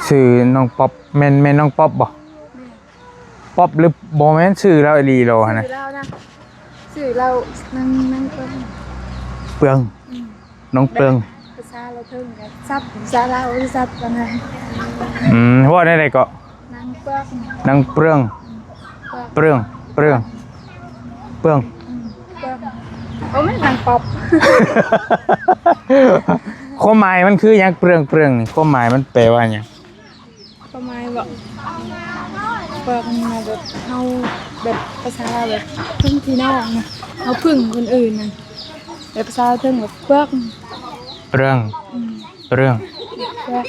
ຊື່ນ້ອງປັອບ ແມ່ນ ແມ່ນນ້ອງປັອບບໍ່? ແມ່ນ. ປັອບ ຫຼືບໍ່ແມ່ນຊື່ລາວອີ່ຫຼີໂລຫັ້ນນະ? ຊື່ລາວນະ ຊື່ລາວນາງ ນາງເປືອງ ເປືອງ. ອືມ ນ້ອງເປືອງ ແບບພາສາລາວເທິງກໍສັບ ພາສາລາວສັບວ່າໄງ? ອືມ ເວົ້າແນວໃດເກາະ? ນາງເປືອງ ນາງເປືອງ ອືມ ເປືອງ ເປືອງ ເປືອງ ເປືອງ ອືມ ເປືອງ ໂອ້ ແມ່ນນາງປັອບ. ຄວາມໝາຍມັນຄືຫຍັງ? ເປືອງ ເປືອງນີ້ ຄວາມໝາຍມັນແປວ່າຫຍັງ? ຄວາມໝາຍເບາະ ເປືອງນະ ແບບເຮົາ ແບບພາສາລາວ ແບບເພິ່ງພີ່ນ້ອງນະ ເຮົາເພິ່ງຄົນອື່ນນະ ແບບພາສາລາວເທິງແບບເປືອງ ເປືອງ ອືມ ເປືອງ ເປືອງ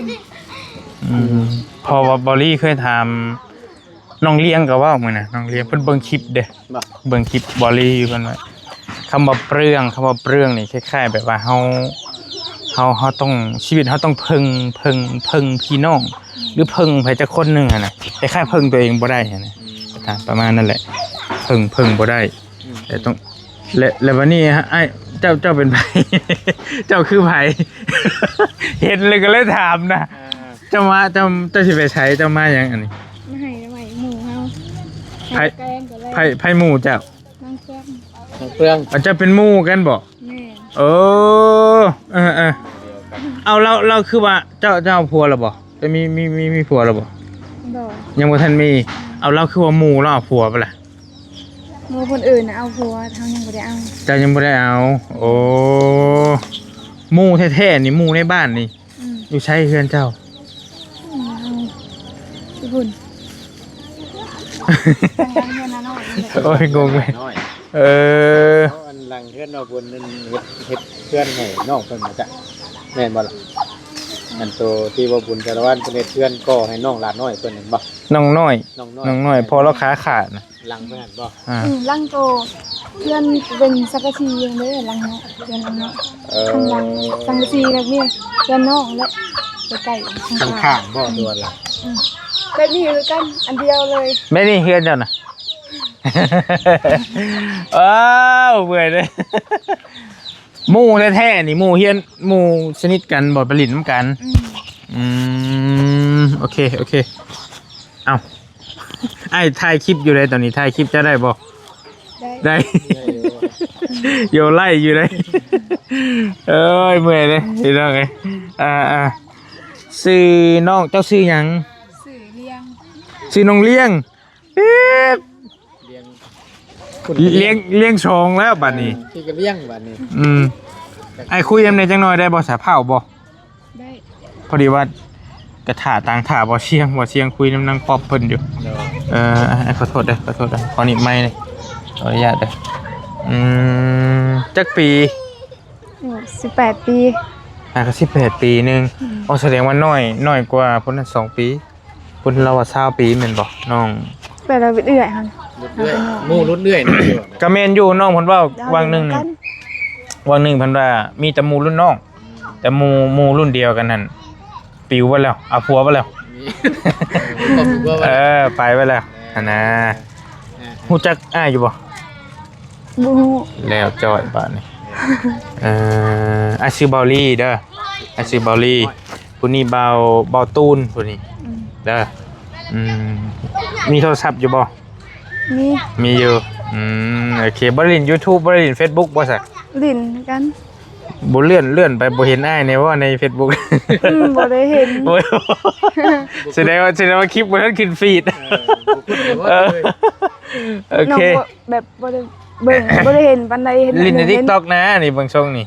ອືມ ເພາະວ່າເບົາລີເຄີຍຖາມນ້ອງລຽງກໍເວົ້າມື້ນະ ນ້ອງລຽງເພິ່ນເບິ່ງຄລິບເດ້ ບໍ່ ເບິ່ງຄລິບເບົາລີຢູ່ ເພິ່ນວ່າ ຄຳວ່າເປືອງ ຄຳວ່າເປືອງນີ້ຄ້າຍໆແບບວ່າເຮົາ ເຮົາ ເຮົາຕ້ອງ ຊີວິດເຮົາຕ້ອງເພິ່ງ ເພິ່ງ ເພິ່ງພີ່ນ້ອງ ອືມ ຫຼືເພິ່ງໃຜຈັກຄົນໜຶ່ງຫັ້ນນະ ຄ້າຍໆເພິ່ງຕົວເອງບໍ່ໄດ້ຫັ້ນນະ ອືມ ປະມານນັ້ນແຫຼະ ເພິ່ງ ເພິ່ງບໍ່ໄດ້ ອືມ ແຕ່ຕ້ອງ ແລະ ແລະບັດນີ້ອ້າຍ ເຈົ້າ ເຈົ້າເປັນໃຜ? ເຈົ້າຄືໃຜ? ເຫັນແລ້ວກໍເລີຍຖາມນະ ອ່າ ເຈົ້າມາ ເຈົ້າ ເຈົ້າຊິໄປໃສ? ເຈົ້າມາຫຍັງອັນນີ້? ມາໃຫ້ໜໍ່ໄມ້ໝູ່ເຮົາ ໃຜ ໃຫ້ແກງກໍແລ້ວ ໃຜ ໃຜໝູ່ເຈົ້າ? ນາງເຟືອງ ນາງເຟືອງ ອາ ເຈົ້າເປັນໝູ່ກັນບໍ່? ແມ່ນ ເອີ ເອີໆ ເອົາ ລາວ ລາວຄືວ່າ ເຈົ້າ ເຈົ້າເອົາຜົວແລ້ວບໍ່? ເຈົ້າມີ ມີ ມີ ມີຜົວແລ້ວບໍ່? ບໍ່ ຍັງບໍ່ທັນມີ ອືມ ເອົາ ລາວຄືວ່າໝູ່ລາວເອົາຜົວໄປລະ? ໝູ່ຄົນອື່ນນະເອົາຜົວ ເຮົາຍັງບໍ່ໄດ້ເອົາ ເຈົ້າຍັງບໍ່ໄດ້ເອົາ ໂອ້ ໝູ່ແທ້ໆນີ້ ໝູ່ໃນບ້ານນີ້ ອືມ ຢູ່ໃສເຮືອນເຈົ້າ? ອືມ ຢູ່ພຸ້ນ ທາງເຮືອນນ້ອຍ ໂອ້ຍ ງົງເລີຍ ເອີ ເອົາ ອັນຫຼັງເຮືອນນ້ອງບຸນນັ້ນ ເຮັດ ເຮັດເຮືອນໃຫ້ນ້ອງເພິ່ນມາຈະ ແມ່ນບໍ່ລະ? ອັນໂຕທີ່ວ່າບຸນສາລະວັນເພິ່ນເຮັດເຮືອນກໍ່ໃຫ້ນ້ອງຫຼານນ້ອຍເພິ່ນນັ້ນບໍ່? ນ້ອງນ້ອຍ ນ້ອງນ້ອຍ ນ້ອງນ້ອຍ ພໍ່ລາວຂາຂາດນະ ຫຼັງເພິ່ນຫັ້ນບໍ່? ອ່າ ອືມ ຫຼັງໂຕ ເຮືອນເປັນສັງກະສີເດ້ ຫຼັງເນາະ ເຮືອນຫຼັງເນາະ ເອີ ທາງຫຼັງສັງກະສີແບບນີ້ ເຮືອນນ້ອງແຫຼະ ໃກ້ໆ ຂ້າງໆ ຂ້າງໆບໍ່? ອືມ ຕົວຫຼັງ ອືມ ແບບນີ້ຄືກັນ ອັນດຽວເລີຍ ແບບນີ້ເຮືອນເຈົ້ານະ? ອ້າວ ເມື່ອຍເດ້ ໝູ່ແທ້ໆນີ້ ໝູ່ຮຽນ ໝູ່ສະໜິດກັນບໍ່? ໄປຫຼິ້ນນຳກັນ ອືມ ອືມ ໂອເຄ ໂອເຄ ເອົ້າ ອ້າຍຖ່າຍຄລິບຢູ່ໃດ໋ ຕອນນີ້ຖ່າຍຄລິບເຈົ້າໄດ້ບໍ່? ໄດ້ ໄດ້ ໄດ້ຢູ່ ໂຍໄລ່ຢູ່ໃດ໋ ເອີຍ ເມື່ອຍເດ້ພີ່ນ້ອງເອີຍ ອ່າໆ ຊື່ນ້ອງ ເຈົ້າຊື່ຫຍັງ? ຊື່ລຽງ ຊື່ນ້ອງລຽງ ປີດ ລຽງ ລຽງ ລຽງສອງແລ້ວບາດນີ້ ເອີ ທີ່ກໍລຽງບາດນີ້ ອືມ ອ້າຍຄຸຍນຳແດ່ຈັກໜ່ອຍໄດ້ບໍ່? ສາເພົາບໍ່? ໄດ້ ພໍດີວ່າກະຖ້າ ຕາງຖ້າບໍ່ຊຽງ ບໍ່ຊຽງຄຸຍນຳນາງປອບເພິ່ນຢູ່ ໂດຍ ເອີ ອ້າຍຂໍໂທດເດີ ຂໍໂທດເດີ ຂໍໜີບໄມເດີ ຂໍອະນຸຍາດເດີ ອືມ ຈັກປີ? ໂອ້ ສິບແປດປີ ອ່າ ກໍສິບແປດປີໜຶ່ງ ອືມ ອໍ ສະແດງວ່ານ້ອຍ ນ້ອຍກວ່າຜູ້ນັ້ນສອງປີ ພຸ້ນລາວວ່າຊາວປີແມ່ນບໍ່ນ້ອງ? ແປວ່າເປັນເອື້ອຍຫັ້ນ ເອື້ອຍ ໝູ່ລຸ້ນເອື້ອຍນະ ກໍແມ່ນຢູ່ ນ້ອງເພິ່ນເວົ້າຫວ່າງໜຶ່ງນີ້ ຫວ່າງໜຶ່ງເພິ່ນວ່າມີແຕ່ໝູ່ລຸ້ນນ້ອງ ແຕ່ໝູ່ ໝູ່ລຸ້ນດຽວກັນນັ້ນປິວເບິດແລ້ວ ເອົາຜົວເບິດແລ້ວ ມີ ເອີ ໄປເບິດແລ້ວ ເອີ ຫັ້ນນະ ເອີ ຮູ້ຈັກອ້າຍຢູ່ບໍ່? ບໍ່ຮູ້ ແລ້ວຈ້ອຍບາດນີ້ ເອີ ອ້າຍຊື່ເບົາລີເດີ ອ້າຍຊື່ເບົາລີ ຜູ້ນີ້ເບົາ ເບົາຕູນ ຜູ້ນີ້ ອືມ ເດີ ອືມ ມີໂທລະສັບຢູ່ບໍ່? ມີ ມີຢູ່ ອືມ ໂອເຄ ບໍ່ໄດ້ຫຼິ້ນ YouTube ບໍ່ໄດ້ຫຼິ້ນ Facebook ບໍ່ຊະ? ຫຼິ້ນຄືກັນ ບໍ່ເລື່ອນ ເລື່ອນໄປບໍ່ເຫັນອ້າຍແດ່ບໍ່ໃນ Facebook? ອືມ ບໍ່ໄດ້ເຫັນ ບໍ່ ສະແດງວ່າ ສະແດງວ່າຄລິບບໍ່ທັນຂຶ້ນຟີດ ເອີ ບໍ່ຂຶ້ນເລີຍ ເອີ ໂອເຄ ນ້ອງບໍ່ ແບບບໍ່ໄດ້ເບິ່ງ ບໍ່ໄດ້ເຫັນປານໃດ ເຫັນ ຫຼິ້ນໃນ TikTok ນະ ນີ້ເບິ່ງຊົງນີ້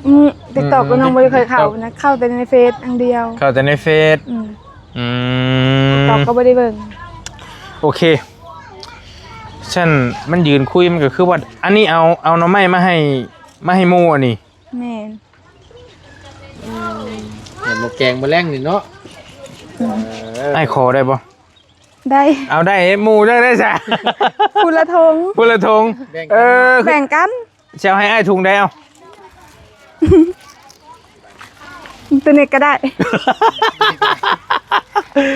ອືມ TikTok ອືມ ກໍນ້ອງບໍ່ໄດ້ຄ່ອຍເຂົ້ານະ TikTok ເຂົ້າແຕ່ໃນເຟສຢ່າງດຽວ ເຂົ້າແຕ່ໃນເຟສ ອືມ ອືມ TikTok ກໍບໍ່ໄດ້ເບິ່ງ ໂອເຄ ຊັ້ນມັນຢືນຄຸຍ ມັນກໍຄືວ່າ ອັນນີ້ເອົາ ເອົາໜໍ່ໄມ້ມາໃຫ້ ມາໃຫ້ໝູ່ອັນນີ້ ແມ່ນ ເອີ ເຫັນໝູ່ແກງມື້ແລງນີ້ເນາະ ອືມ ເອີ ອ້າຍຂໍໄດ້ບໍ່? ໄດ້ ເອົາໄດ້ ໝູ່ຈັກໄດ້ຊະ ຜູ້ລະຖົງ ຜູ້ລະຖົງ ແບ່ງກັນ ເອີ ແບ່ງກັນ ຊິເອົາໃຫ້ອ້າຍຖົງໃດເອົາ? ຕົວນີ້ກໍໄດ້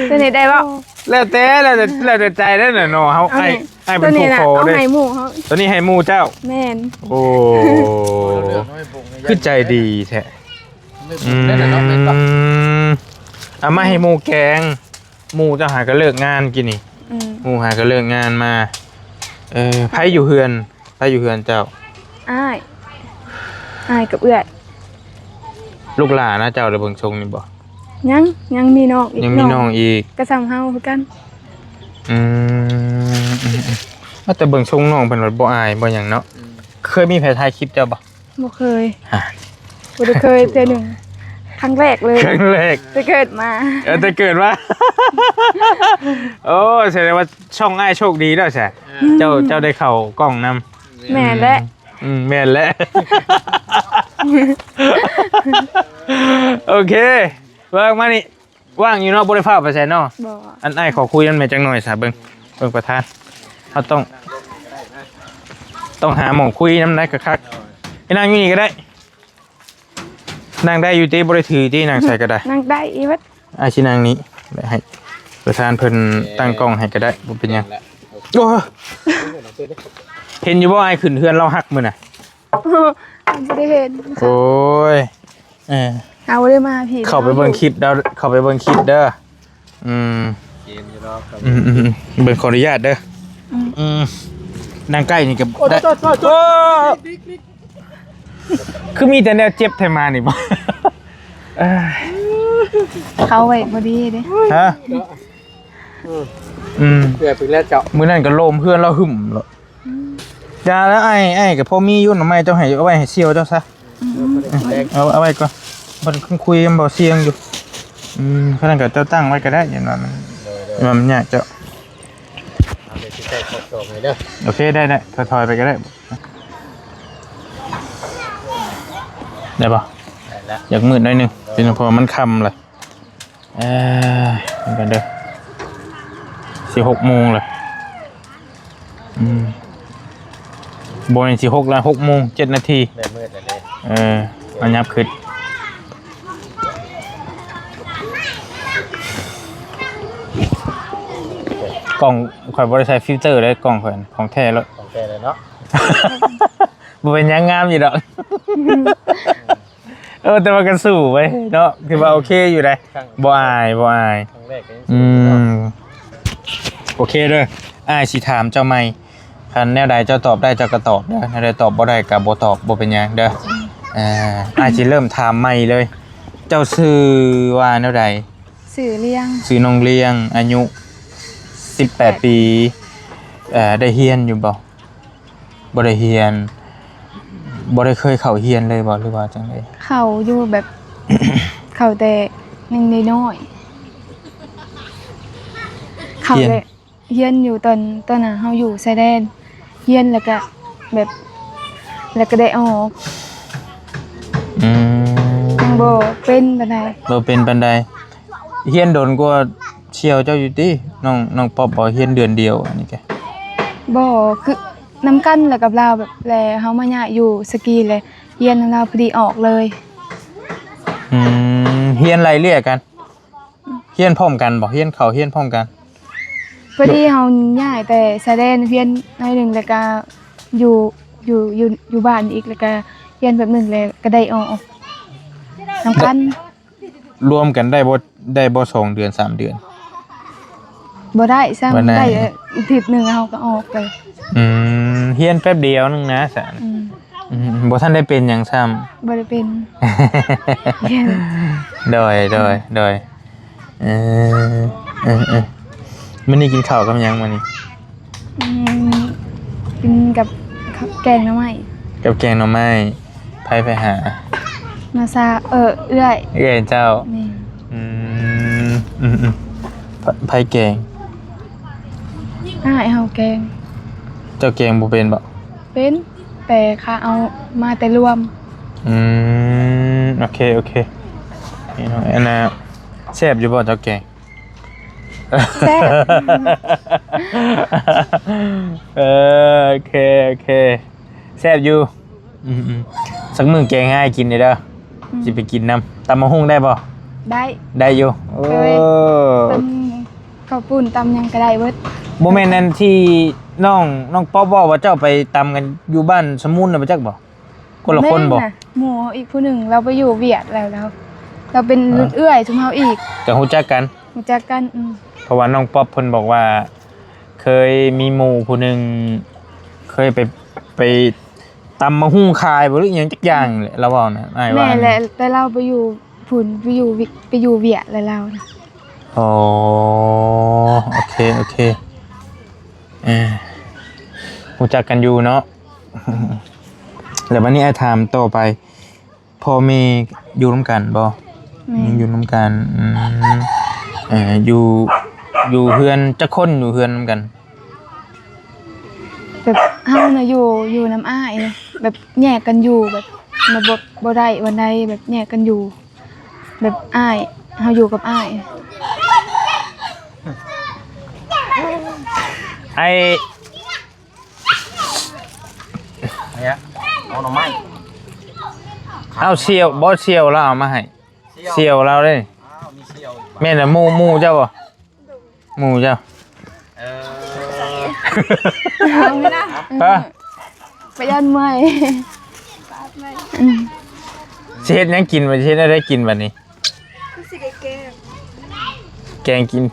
ຕົວນີ້ໄດ້ບໍ່? ແລ້ວແຕ່ ແລ້ວແຕ່ ແລ້ວແຕ່ໃຈເດ້ນະເນາະ ເຮົາ ເອົາ ອ້າຍ ອ້າຍເປັນຜູ້ຂໍເດ້ ຕົວນີ້ນະ ເອົາໃຫ້ໝູ່ເຮົາ ຕົວນີ້ໃຫ້ໝູ່ເຈົ້າ ແມ່ນ ໂອ້ ຄືໃຈດີແທ້ ອືມ ແມ່ນບໍ່? ອືມ ເອົາມາໃຫ້ໝູ່ແກງ. ໝູ່ເຈົ້າຫາກໍເລີກງານກີ້ນີ້. ອືມ ໝູ່ຫາກໍເລີກງານມາ. ເອີ ໃຜຢູ່ເຮືອນ? ໃຜຢູ່ເຮືອນເຈົ້າ? ອ້າຍ ອ້າຍກັບເອື້ອຍ. ລູກຫຼ້ານະເຈົ້າ ໄດ້ເບິ່ງຊົງນີ້ບໍ່? ຍັງ ຍັງມີນ້ອງອີກ. ຍັງມີນ້ອງອີກ. ກໍສ່ຳເຮົາຄືກັນ. ອືມ ແຕ່ເບິ່ງຊົງນ້ອງເພິ່ນວ່າບໍ່ອາຍບໍ່ຫຍັງເນາະ. ອືມ ເຄີຍມີໃຜຖ່າຍຄລິບເຈົ້າບໍ່? ບໍ່ເຄີຍ. ຮະ ບໍ່ໄດ້ເຄີຍເທື່ອໜຶ່ງ. ຄັ້ງແລກເລີຍ. ຄັ້ງແລກ ແຕ່ເກີດມາ. ເອີ ແຕ່ເກີດມາ. ໂອ້ ສະແດງວ່າຊ່ອງອ້າຍໂຊກດີແລ້ວຊະ. ເອີ ເຈົ້າ ເຈົ້າໄດ້ເຂົ້າກ້ອງນຳ. ແມ່ນແຫຼະ. ອືມ ອືມ ແມ່ນແຫຼະ. ໂອເຄ ເບິ່ງມານີ້. ວ່າງຢູ່ເນາະ ບໍ່ໄດ້ຟ້າວໄປໃສເນາະ. ບໍ່. ອັນອ້າຍຂໍຄຸຍນຳແມ່ຈັກໜ່ອຍຊະ ເບິ່ງ ເບິ່ງປະທານ. ເຮົາຕ້ອງ ຕ້ອງຫາໝ່ອງຄຸຍນຳໄດ້ຄັກໆ. ໄປນັ່ງຢູ່ນີ້ກໍໄດ້. ນັ່ງໄດ້ຢູ່ຕິ? ບໍ່ໄດ້ຖືຕິ? ນັ່ງໃສກໍໄດ້. ນັ່ງໄດ້ອີບັດ. ອ້າຍຊິນັ່ງນີ້ ໃຫ້ປະທານເພິ່ນຕັ້ງກ້ອງໃຫ້ກໍໄດ້ ບໍ່ເປັນຫຍັງ. ໂອ້ຍ ເຫັນຢູ່ບໍ່ ອ້າຍຂຶ້ນເຮືອນລາວຮັກມື້ນະ? ບໍ່ໄດ້ເຫັນ. ໂອ້ຍ ເອີ ເຮົາບໍ່ໄດ້ມາພີ້. ເຂົ້າໄປເບິ່ງຄລິບເດີ ເຂົ້າໄປເບິ່ງຄລິບເດີ. ອືມ ເກມຢູ່ດອກ. ອືມໆ ເບິ່ງ ຂໍອະນຸຍາດເດີ. ອືມ ອືມ ນັ່ງໃກ້ນີ້ກໍໄດ້. ໂອ້ຍ ໂອ້ຍ ໂອ້ຍ ໂອ້ຍ ຄືມີແຕ່ແນວເຈັບແທ້ມານີ້ບໍ່? ເອີ ເຂົ້າໄວ້ບໍ່ດີເດ້. ຮະ? ອືມ ອືມ ເກືອບອີກແລ້ວເຈົ້າ. ມື້ນັ້ນກໍໂລມເຮືອນລາວຫຶ້ມໂລດ. ອືມ ຢ່າແລ້ວ ອ້າຍ ອ້າຍກໍພໍມີຢູ່ ໜໍ່ໄມ້ເຈົ້າໃຫ້ ເອົາໄວ້ໃຫ້ສ່ຽວເຈົ້າຊະ. ອືມ ເອົາ ເອົາໄວ້ກ່ອນ ເພິ່ນຄຸຍກັບບໍ່ສຽງຢູ່. ອືມ ຄັນນັ້ນກໍເຈົ້າຕັ້ງໄວ້ກໍໄດ້ ຢ້ານວ່າມັນ ໂດຍໆ ຢ້ານວ່າມັນຍາກເຈົ້າ. ເອົາເດຊິໃສ່ຂອບສອງໃຫ້ເດີ. ໂອເຄ ໄດ້ໆ ຖອຍໆ ໄປກໍໄດ້. ໄດ້ບໍ່? ໄດ້ລະ. ຢາກມືດໜ້ອຍໜຶ່ງ ເປັນເພາະມັນຄ່ຳລະ. ເອີ ເບິ່ງກັນເດີ ຊິຫົກໂມງລະ. ອືມ ບໍ່ແມ່ນຊິຫົກລະ ຫົກໂມງເຈັດນາທີ. ແມ່ນມືດແລ້ວເດ້. ເອີ ເອົາຫຍັບຂຶ້ນ. ກ້ອງຂ້ອຍບໍ່ໄດ້ໃສ່ຟິວເຕີເດ້ ກ້ອງຂ້ອຍຂອງແທ້ໂລດ. ຂອງແທ້ເລີຍເນາະ. ບໍ່ເປັນຫຍັງ ງາມຢູ່ດອກ. ເອີ ແຕ່ວ່າກໍສູ້ໄວ້ເນາະ ຖືວ່າໂອເຄຢູ່ໃດ. ບໍ່ອາຍ ບໍ່ອາຍ. ຄັ້ງແລກກໍຍັງ ອື ສູ້ເນາະ. ໂອເຄເດີ ອ້າຍຊິຖາມເຈົ້າໃໝ່. ຄັນແນວໃດເຈົ້າຕອບໄດ້ເຈົ້າກໍຕອບເດີ ແນວໃດຕອບບໍ່ໄດ້ກໍບໍ່ຕອບ ບໍ່ເປັນຫຍັງເດີ. ອື ເອີ ອ້າຍຊິເລີ່ມຖາມໃໝ່ເລີຍ. ເຈົ້າຊື່ວ່າແນວໃດ? ຊື່ລຽງ. ຊື່ນ້ອງລຽງ ອາຍຸສິບແປດປີ. ເອີ ໄດ້ຮຽນຢູ່ບໍ່? ບໍ່ໄດ້ຮຽນ. ບໍ່ໄດ້ເຄີຍເຂົ້າຮຽນເລີຍບໍ່ ຫຼືວ່າຈັ່ງໃດ? ເຂົ້າຢູ່ແບບ ເຂົ້າແຕ່ຍັງນ້ອຍໆ ເຂົ້າ ຮຽນ ແຕ່ຮຽນຢູ່ຕອນ ຕອນນັ້ນເຮົາຢູ່ຊາຍແດນ ຮຽນແລ້ວກະແບບ ແລ້ວກະໄດ້ອອກ. ອືມ ຍັງບໍ່ເປັນປານໃດ. ບໍ່ເປັນປານໃດ. ຮຽນດົນກວ່າສ່ຽວເຈົ້າຢູ່ຕິ? ນ້ອງ ນ້ອງປ໋ອບບໍ່ ຮຽນເດືອນດຽວອັນນີ້ກະ. ບໍ່ ຄືນຳກັນແຫຼະກັບລາວ ແບບ ແລ້ວເຮົາມາຍ້າຍຢູ່ສະກີແລ້ວ ຮຽນນຳລາວພໍດີອອກເລີຍ. ອືມ ຮຽນໄລ່ເລ່ຍກັນ. ຮຽນພ້ອມກັນບໍ່? ຮຽນເຂົ້າຮຽນພ້ອມກັນ. ພໍດີເຮົາຍ້າຍແຕ່ຊາຍແດນ ຮຽນໜ້ອຍໜຶ່ງ ແລ້ວກະຢູ່ ຢູ່ ຢູ່ ຢູ່ບ້ານອີກ ແລ້ວກະຮຽນແປັບໜຶ່ງ ແລ້ວກະໄດ້ອອກນຳກັນ. ລວມກັນໄດ້ບໍ່ ໄດ້ບໍ່ສອງເດືອນສາມເດືອນ? ບໍ່ໄດ້ຊ້ຳ. ບໍ່ໄດ້. ໄດ້ອາທິດໜຶ່ງເຮົາກໍອອກໄປ. ອືມ ຮຽນແປັບດຽວໜຶ່ງນະສະ. ອືມ ອືມ ບໍ່ທັນໄດ້ເປັນຫຍັງຊ້ຳ. ບໍ່ໄດ້ເປັນ. ໂດຍ ໂດຍ ໂດຍ. ເອີ ເອີ ເອີ ມື້ນີ້ກິນເຂົ້າກັບຫຍັງມື້ນີ້? ອືມ ກິນກັບ ກັບແກງໜໍ່ໄມ້. ກັບແກງໜໍ່ໄມ້. ໃຜ ໃຜຫາ? ນ້າສາວ ເອີ ເອື້ອຍ. ເອື້ອຍເຈົ້າ. ແມ່ນ. ອືມ ອືມ ອືມ ໃຜແກງ? ອ້າຍເຮົາແກງ. ເຈົ້າແກງບໍ່ເປັນບໍ? ເປັນ ແຕ່ຂ້າເອົາມາແຕ່ລວມ. ອືມ ໂອເຄ ໂອເຄ. ນີ້ເນາະ ອັນນ່າ ແຊບຢູ່ບໍ່ເຈົ້າແກງ? ແຊບ. ເອີ ໂອເຄ ໂອເຄ ແຊບຢູ່. ອືມໆ ສັກມື້ແກງໃຫ້ອ້າຍກິນເດີ. ອືມ ຊິໄປກິນນຳ. ຕຳບັກຫຸ່ງໄດ້ບໍ່? ໄດ້. ໄດ້ຢູ່. ໂອ້ ໂດຍ ຕຳເຂົ້າປຸ້ນ ຕຳຫຍັງກໍໄດ້ເບິດ. ບໍ່ແມ່ນອັນທີ່ນ້ອງ ນ້ອງປ໋ອບເວົ້າວ່າເຈົ້າໄປຕຳກັນຢູ່ບ້ານສະມູນນະ ບໍ່ຈັກບໍ່? ຄົນລະຄົນບໍ່? ບໍ່ແມ່ນນະ ໝູ່ເຮົາອີກຜູ້ໜຶ່ງ ລາວໄປຢູ່ຫວຽດແລ້ວ ລາວ ລາວເປັນ ອ່າ ລຸ້ນເອື້ອຍຊຸມເຮົາອີກ ກໍຮູ້ຈັກກັນ ຮູ້ຈັກກັນ ອືມ ເພາະວ່ານ້ອງປັອບເພິ່ນບອກວ່າ ເຄີຍມີໝູ່ຜູ້ໜຶ່ງ ເຄີຍໄປ ໄປຕຳໝາກຫຸ່ງຂາຍບໍ່ ຫຼືອີ່ຫຍັງຈັກຢ່າງແຫຼະ ລາວເວົ້ານະ ອ້າຍວ່າ ແມ່ນແຫຼະ ແຕ່ລາວໄປຢູ່ພຸ້ນ ໄປຢູ່ວິ ໄປຢູ່ວຽກແລ້ວລາວນະ ອໍ ໂອເຄ ໂອເຄ ເອີ ຮູ້ຈັກກັນຢູ່ເນາະ ແລ້ວບັດນີ້ອ້າຍຖາມຕໍ່ໄປ ພໍ່ແມ່ຢູ່ນຳກັນບໍ່? ແມ່ນ ຍັງຢູ່ນຳກັນ ອືມ ເອີ ຢູ່ ຢູ່ເຮືອນຈັກຄົນ ຢູ່ເຮືອນນຳກັນ? ແບບເຮົານະຢູ່ ຢູ່ນຳອ້າຍ ແບບແຍກກັນຢູ່ ແບບ ແບບບໍ່ ບໍ່ໄດ້ວັນໃດ ແບບແຍກກັນຢູ່ ແບບອ້າຍ ເຮົາຢູ່ກັບອ້າຍ ອ້າຍ ເອົາໜໍ່ໄມ້ ເອົາສ່ຽວ ບໍ່ສ່ຽວລາວເອົາມາໃຫ້ ສ່ຽວ ສ່ຽວລາວເດ້ ອ້າວ ມີສ່ຽວອີກ ແມ່ນລະ ໝູ່ ໝູ່ເຈົ້າບໍ່? ໝູ່ເຈົ້າ ເອີ ເອົາໄປນະ ເອີ ໄປຢ້ານເມື່ອຍ ອືມ ຊິເຮັດຫຍັງກິນບັດ ຊິເຮັດແນວໃດກິນບັດນີ້? ຄືຊິໄດ້ແກງ ແກງກິນ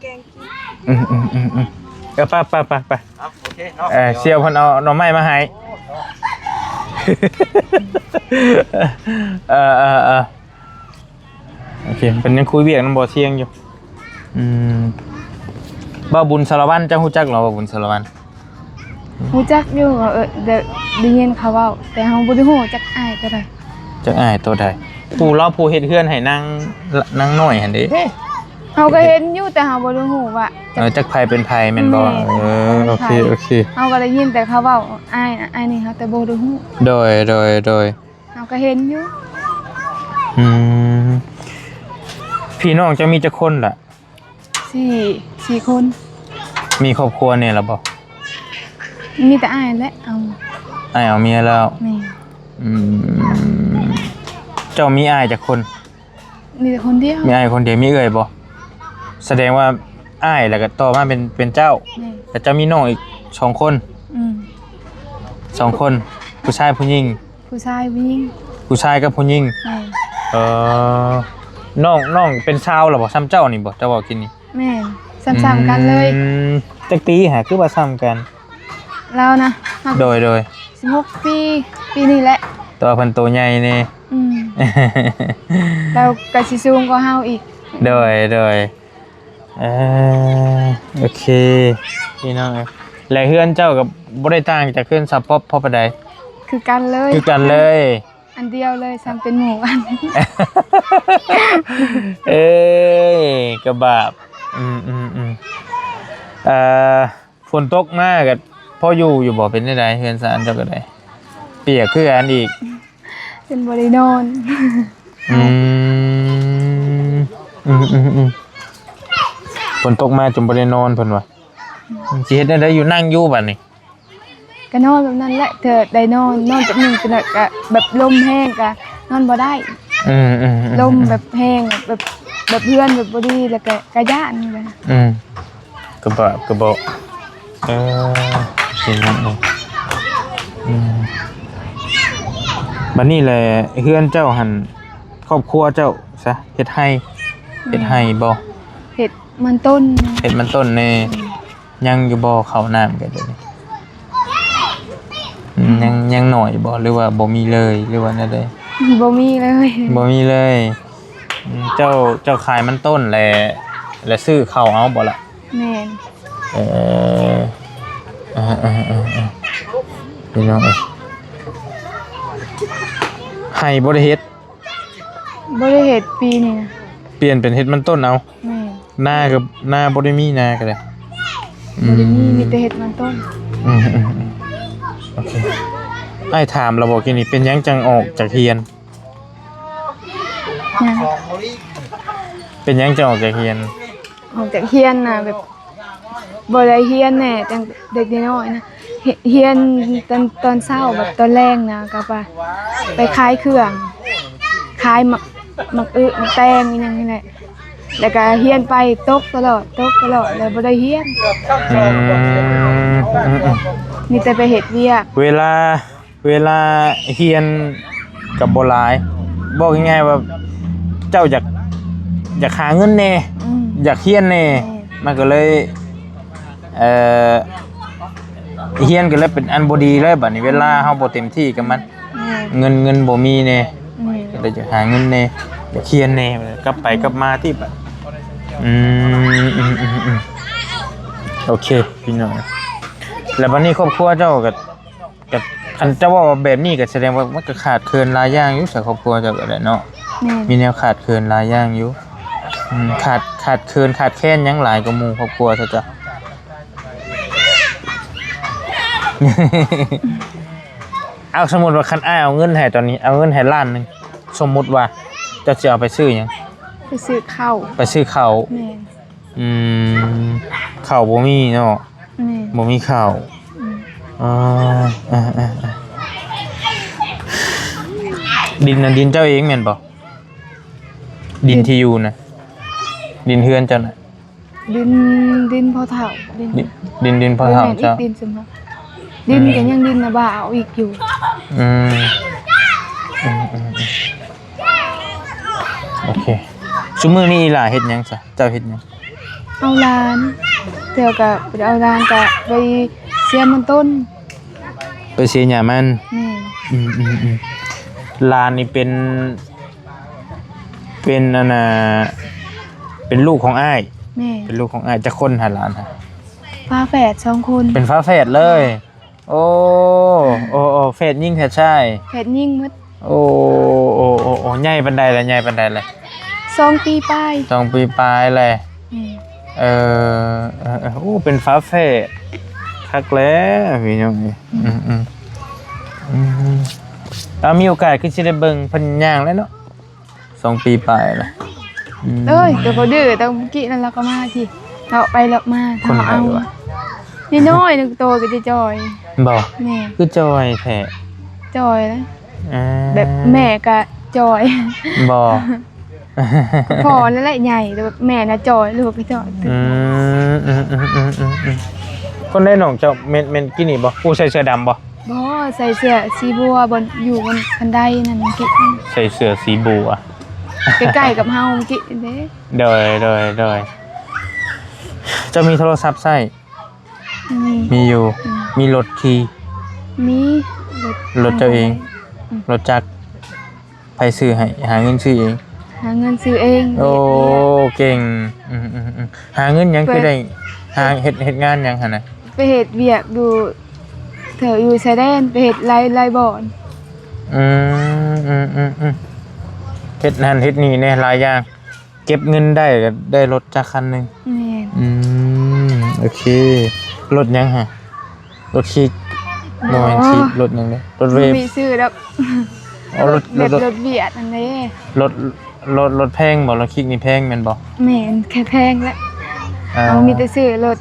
ແກງກິນ ອືມໆໆໆ ເອີ ໄປໆໆໆ ເອົາ ໂອເຄເນາະ ເອີ ສ່ຽວເພິ່ນເອົາໜໍ່ໄມ້ມາໃຫ້ ເອີໆໆ ໂອເຄ ເພິ່ນຍັງຄຸຍວຽກນຳບໍ່ທ່ຽງຢູ່ ອືມ ບ່າວບຸນສາລະວັນ ເຈົ້າຮູ້ຈັກລາວ ບ່າວບຸນສາລະວັນ? ຮູ້ຈັກຢູ່ ເອີ ໄດ້ ໄດ້ຍິນເຂົາເວົ້າ ແຕ່ເຮົາບໍ່ໄດ້ຮູ້ຈັກອ້າຍໂຕໃດ ຈັກອ້າຍໂຕໃດ ຜູ້ລາວ ຜູ້ເຮັດເຮືອນໃຫ້ນາງ ນາງນ້ອຍຫັ້ນເດ້ ເຮົາກໍເຫັນຢູ່ ແຕ່ເຮົາບໍ່ໄດ້ຮູ້ວ່າ ເອີ ຈັກໃຜເປັນໃຜແມ່ນບໍ່? ແມ່ນ ເອີ ໂອເຄ ໂອເຄ ເຮົາກໍໄດ້ຍິນແຕ່ເຂົາເວົ້າ ອ້າຍ ອ້າຍນີ້ເຮົາແຕ່ບໍ່ໄດ້ຮູ້ ໂດຍ ໂດຍ ໂດຍ ເຮົາກໍເຫັນຢູ່ ອືມ ພີ່ນ້ອງເຈົ້າມີຈັກຄົນລະ? ສີ່ ສີ່ຄົນ ມີຄອບຄົວແນ່ລະບໍ່? ມີແຕ່ອ້າຍແຫຼະເອົາ ອ້າຍເອົາເມຍແລ້ວ ແມ່ນ ອືມ ເຈົ້າມີອ້າຍຈັກຄົນ? ມີແຕ່ຄົນດຽວ ມີອ້າຍຄົນດຽວ ມີເອື້ອຍບໍ່? ສະແດງວ່າອ້າຍ ແລ້ວກໍຕໍ່ມາເປັນ ເປັນເຈົ້າ ແມ່ນ ແລ້ວເຈົ້າມີນ້ອງອີກສອງຄົນ ອືມ ສອງຄົນ ຜູ້ຊາຍຜູ້ຍິງ? ຜູ້ຊາຍຜູ້ຍິງ ຜູ້ຊາຍກັບຜູ້ຍິງ ແມ່ນ ເອີ ນ້ອງ ນ້ອງເປັນຊາວແລ້ວບໍ່? ສ່ຳເຈົ້ານີ້ບໍ່? ເຈົ້າເວົ້າກິນນີ້ ແມ່ນ ສ່ຳໆກັນເລີຍ ອືມ ຈັກປີຫາ ຄືວ່າສ່ຳກັນ? ລາວນະ ໂດຍ ໂດຍ ສິບຫົກປີ ປີນີ້ແຫຼະ ແຕ່ວ່າເພິ່ນໂຕໃຫຍ່ແດ່ ອືມ ລາວກໍຊິສູງກວ່າເຮົາອີກ ໂດຍ ໂດຍ ເອີ ໂອເຄ ພີ່ນ້ອງເອີຍ ແລະ ເຮືອນເຈົ້າກໍບໍ່ໄດ້ຕ່າງຈາກເຮືອນສາວປັອບພໍປານໃດ ຄືກັນເລີຍ ຄືກັນເລີຍ ອັນດຽວເລີຍ ຊ່ຳເປັນໝູ່ກັນ ເອີຍ ກະບາບ ອືມໆໆ ເອີ ຝົນຕົກມາກໍພໍຢູ່ຢູ່ບໍ່? ເປັນຈັ່ງໃດເຮືອນຊານເຈົ້າກໍໄດ້ ປຽກຄືກັນອີກ ຈົນບໍ່ໄດ້ນອນ ອືມ ອືມໆໆ ຝົນຕົກມາຈົນບໍ່ໄດ້ນອນ ເພິ່ນວ່າ ຊິເຮັດແນວໃດຢູ່? ນັ່ງຢູ່ບັດນີ້ ກໍນອນແບບນັ້ນແຫຼະ ເທື່ອໄດ້ນອນ ນອນແບບໜຶ່ງ ແຕ່ກໍແບບລົມແຮງກໍນອນບໍ່ໄດ້ ອືມໆໆໆ ລົມແບບແຮງ ແບບ ແບບເຮືອນແບບບໍ່ດີ ແລ້ວກໍ ກໍຢ້ານ ອືມ ກະບາບກະເບາະ ເອີ ເປັນຫຍັງເອີຍ ອືມ ບັດນີ້ແຫຼະ ເຮືອນເຈົ້າຫັ້ນ ຄອບຄົວເຈົ້າຊະ ເຮັດໄຮ່ ອືມ ເຮັດໄຮ່ບໍ່? ເຮັດມັນຕົ້ນ ເຮັດມັນຕົ້ນແດ່ ອືມ ຍັງຢູ່ບໍ່ເຂົ້ານ້ຳກັນດຽວນີ້? ອືມ ອືມ ຍັງ ຍັງໜ້ອຍຢູ່ບໍ່ ຫຼືວ່າບໍ່ມີເລີຍ ຫຼືວ່າແນວໃດ? ບໍ່ມີເລີຍ ບໍ່ມີເລີຍ ອືມ ເຈົ້າ ເຈົ້າຂາຍມັນຕົ້ນແລ້ວ ແລ້ວຊື້ເຂົ້າເອົາບໍ່ລະ? ແມ່ນ ເອີ ເອີໆໆໆ ພີ່ນ້ອງເອີຍ ໄຮ່ບໍ່ໄດ້ເຮັດ? ບໍ່ໄດ້ເຮັດປີນີ້ນະ ປ່ຽນເປັນເຮັດມັນຕົ້ນເອົາ ແມ່ນ ນາກໍ ນາບໍ່ໄດ້ມີ ນາກໍໄດ້ ອືມ ບໍ່ໄດ້ມີ ມີແຕ່ເຮັດມັນຕົ້ນ ອືມໆໆ ໂອເຄ ອ້າຍຖາມລະບໍ່ກີ້ນີ້ ເປັນຫຍັງຈັ່ງອອກຈາກຮຽນ? ຫຍັງ? ເປັນຫຍັງຈັ່ງອອກຈາກຮຽນ? ອອກຈາກຮຽນນະ ແບບ ບໍ່ໄດ້ຮຽນແດ່ ຕັ້ງແຕ່ເດັກນ້ອຍນະ ຮ- ຮຽນຕອນ ຕອນເຊົ້າ ແບບຕອນແລງນະ ກໍໄປ ໄປຂາຍເຄື່ອງ ຂາຍໝາກ ໝາກອຶ ໝາກແຕງ ອີ່ຫຍັງນີ້ແຫຼະ ແລ້ວກໍຮຽນໄປ ຕົກຕະຫຼອດ ຕົກຕະຫຼອດ ແລ້ວບໍ່ໄດ້ຮຽນ ອືມ ອືມໆ ມີແຕ່ໄປເຮັດວຽກ ເວລາ ເວລາຮຽນກໍບໍ່ຫຼາຍ ບອກງ່າຍໆວ່າ ເຈົ້າຢາກ ຢາກຫາເງິນແດ່ ອືມ ຢາກຮຽນແດ່ ແມ່ນ ມັນກໍເລີຍ ເອີ ຮຽນກໍເລີຍເປັນອັນບໍ່ດີເລີຍ ບັດນີ້ເວລາເຮົາບໍ່ເຕັມທີ່ກັບມັນ ແມ່ນ ເງິນ ເງິນບໍ່ມີແດ່ ແມ່ນ ກໍເລີຍຢາກຫາເງິນແດ່ ຢາກຮຽນແດ່ ກັບໄປກັບມາຕິບັດ ອືມ ອືມ ອືມ ອືມ ໂອເຄ ພີ່ນ້ອງ ແລ້ວບັດນີ້ຄອບຄົວເຈົ້າກໍ ກໍ ຄັນເຈົ້າເວົ້າແບບນີ້ກໍສະແດງວ່າມັນກໍຂາດເຂີນຫຼາຍຢ່າງຢູ່ ສຳລັບຄອບຄົວເຈົ້າກໍໄດ້ເນາະ ແມ່ນ ມີແນວຂາດເຂີນຫຼາຍຢ່າງຢູ່ ອືມ ຂາດ ຂາດເຂີນຂາດແຄນຫຍັງຫຼາຍກວ່າໝູ່ຄອບຄົວຊະເຈົ້າ ເອົາ ສົມມຸດວ່າຄັນອ້າຍເອົາເງິນໃຫ້ຕອນນີ້ ເອົາເງິນໃຫ້ລ້ານໜຶ່ງ ສົມມຸດວ່າເຈົ້າຊິເອົາໄປຊື້ຫຍັງ? ໄປຊື້ເຂົ້າ ໄປຊື້ເຂົ້າ ແມ່ນ ອືມ ເຂົ້າບໍ່ມີເນາະ ແມ່ນ ບໍ່ມີເຂົ້າ ອືມ ເອີ ເອີ ເອີ ເອີ ດິນນະ ດິນເຈົ້າເອງແມ່ນບໍ່? ດິນທີ່ຢູ່ນະ ດິນເຮືອນເຈົ້ານະ ດິນ ດິນພໍ່ເຖົ້າ ດິນ ດິນ ດິນ ດິນພໍ່ເຖົ້າເຈົ້າ ແມ່ນອີກ ດິນຊຸມເຮົາ ດິນ ອືມ ກໍຍັງດິນນະ ບ່າເອົາອີກຢູ່ ອືມ ອືມ ອືມ ອືມ ໂອເຄ ຊຸມື້ນີ້ອີ່ຫຼ້າເຮັດຫຍັງຊະ? ເຈົ້າເຮັດຫຍັງ? ເອົາຫຼານ ແຕ່ກໍບໍ່ໄດ້ເອົາຫຼານ ກໍໄປເສຍມັນຕົ້ນ ໄປເສຍຫຍ້າມັນ ແມ່ນ ອືມ ອືມ ອືມ ຫຼານນີ້ເປັນ ເປັນອັນນ່າ ເປັນລູກຂອງອ້າຍ ແມ່ນ ເປັນລູກຂອງອ້າຍ ຈັກຄົນຫະຫຼານຫະ? ຝາແຝດສອງຄົນ ເປັນຝາແຝດເລີຍ ໂອ້ ໂອ້ ໂອ້ ແຝດຍິງແຝດຊາຍ ແຝດຍິງໝົດ ໂອ້ ໂອ້ ໂອ້ ໂອ້ ໃຫຍ່ປານໃດລະ ໃຫຍ່ປານໃດລະ? ສອງປີປາຍ ສອງປີປາຍແຫຼະ ອືມ ເອີ ເອີ ເອີ ໂອ້ ເປັນຝາແຝດ ຄັກແລ້ວພີ່ນ້ອງເອີຍ ອືມ ອືມ ອືມ ອືມ ເອົາ ມີໂອກາດຄືຊິໄດ້ເບິ່ງເພິ່ນຍ່າງແລ້ວເນາະ ສອງປີປາຍລະ ອືມ ເອີຍ ໂຕເຂົາດື້ ຕອນເມື່ອກີ້ນັ້ນລາວກໍມາທີ່ ເລາະໄປເລາະມາ ຄົນໃດວະ? ນ້ອຍໆ ໜຶ່ງໂຕກໍຈະຈ່ອຍ ບໍ່ ແມ່ນ ຄືຈ່ອຍແທ້ ຈ່ອຍລະ ອ່າ ແບບແມ່ກໍຈ່ອຍ ບໍ່ ພໍ່ນັ້ນແຫຼະໃຫຍ່ ແຕ່ແມ່ນະຈ່ອຍ ລູກກໍຈ່ອຍ ອືມ ອືມ ອືມ ອືມ ອືມ ອືມ ຄົນໃດນ້ອງເຈົ້າ ແມ່ນ ແມ່ນກີ້ນີ້ບໍ່? ຜູ້ໃສ່ເສື້ອດຳບໍ່? ບໍ່ ໃສ່ເສື້ອສີບົວ ບ່ອນຢູ່ ບ່ອນຄັນໄດນັ້ນ ໃສ່ເສື້ອສີບົວ ໃກ້ໆກັບເຮົາເມື່ອກີ້ເດ້ ໂດຍ ໂດຍ ໂດຍ ເຈົ້າມີໂທລະສັບໃຊ້? ມີ ມີຢູ່ ອືມ ມີລົດຂີ່? ມີ ລົດ ລົດເຈົ້າເອງ ອືມ ລົດຈັກ ໃຜຊື້ໃຫ້? ຫາເງິນຊື້ເອງ ຫາເງິນຊື້ເອງ ໂອ້ ເຮັດວຽກ ເກັ່ງ ອືມ ອືມ ອືມ ຫາເງິນຫຍັງຄືໄດ້ ຫາເຮັດ ເຮັດງານຫຍັງຫັ້ນນະ? ໄປເຮັດວຽກຢູ່ ແຖວຢູ່ຊາຍແດນ ໄປເຮັດຫຼາຍ ຫຼາຍບ່ອນ ອືມ ອືມ ອືມ ອືມ ເຮັດນັ້ນເຮັດນີ້ແດ່ ຫຼາຍຢ່າງ ເກັບເງິນໄດ້ກໍໄດ້ລົດຈັກຄັນໜຶ່ງ ແມ່ນ ອືມ ໂອເຄ ລົດຫຍັງຫະ? ລົດຄີກ ບໍ່ແມ່ນ ອໍ ຄີກ ລົດຫຍັງເດ້? ລົດເວບ ບໍ່ມີຊື່ດອກ ອໍ ລົດ ລົດ ລົດວຽດຫັ້ນເດ້ ລົດ ລົດ ລົດແພງບໍ່? ລົດຄີກນີ້ແພງແມ່ນບໍ່? ແມ່ນ ແພງແຫຼະ ອ່າ ເຮົາມີແຕ່ຊື້ລົດ